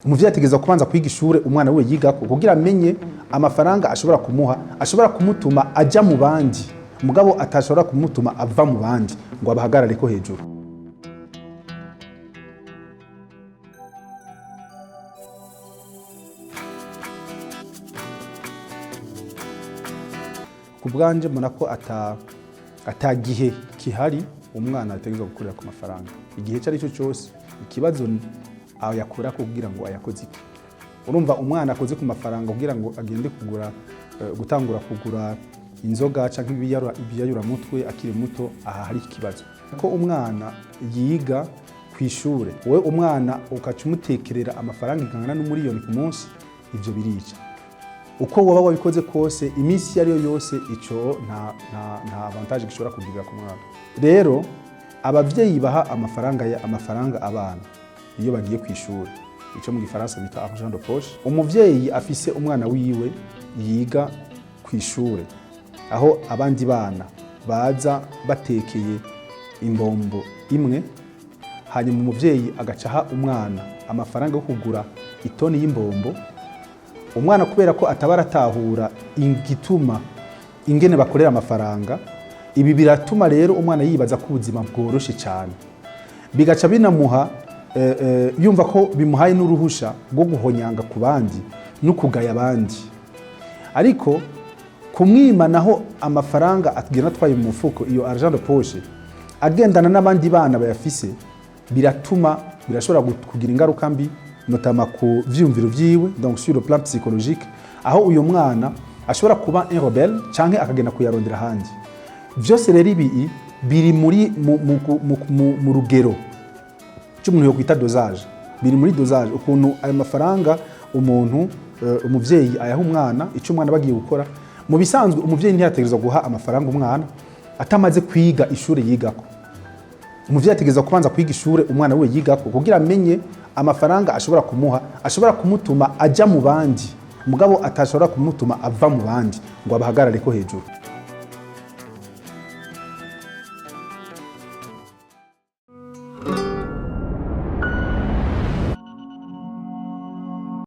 Umuvyeyi ategerezwa kubanza kwiga ishure umwana we yigako kugira amenye amafaranga ashobora kumuha, ashobora kumutuma aja mu bandi, mugabo atashobora kumutuma ava mu bandi ngo abahagarare ko hejuru. Ku bwanje mbona ko ata gihe kihari umwana ategerezwa gukorera ku mafaranga igihe icyo ari cyo cyose. Ikibazo ni ayakura kugira ngo ayakoze iki? Urumva, umwana akoze ku mafaranga kugira ngo agende kugura, gutangura kugura inzoga canke ibiyayuramutwe akiri muto, aha hari ikibazo. Ko umwana yiga ku ishure, wowe umwana ukaca umutekerera amafaranga ingana n'umuriyoni ku munsi, ivyo birica. Uko waba wabikoze kose, iminsi iyo ari yo yose, ico nta avantage gishobora kugirira ku mwana. Rero abavyeyi baha amafaranga abana iyo bagiye ku ishuri, ico mu gifaransa bita argent de poche, umuvyeyi afise umwana wiwe yiga ku ishure aho abandi bana baza batekeye imbombo imwe, hanyuma umuvyeyi agaca aha umwana amafaranga yo kugura itoni y'imbombo, umwana kubera ko ataba aratahura igituma ingene bakorera amafaranga, ibi biratuma rero umwana yibaza ko ubuzima bworoshe cyane, bigaca binamuha yumva ko bimuhaye n'uruhusha rwo guhonyanga ku bandi no kugaya abandi. Ariko kumwimanaho amafaranga agenda atwaye mu mufuko, iyo argent de poche, agendana n'abandi bana bayafise, biratuma birashobora kugira ingaruka mbi, notamment ku vyiyumviro vyiwe, donc sur le plan psychologique, aho uyu mwana ashobora kuba un rebelle canke akagenda kuyarondera ahandi. Vyose rero ibi biri muri mu rugero cy'umuntu yo kwita dosage, biri muri dosage, ukuntu ayo mafaranga umuntu, umuvyeyi ayaha umwana, icyo umwana bagiye gukora. Mu bisanzwe umuvyeyi ntiyategerezwa guha amafaranga umwana atamaze kwiga ishure yigako. Umuvyeyi ategerezwa kubanza kwiga ishure umwana we yigako kugira amenye amafaranga ashobora kumuha, ashobora kumutuma aja mu bandi, mugabo atashobora kumutuma ava mu bandi ngo abahagarare ko hejuru.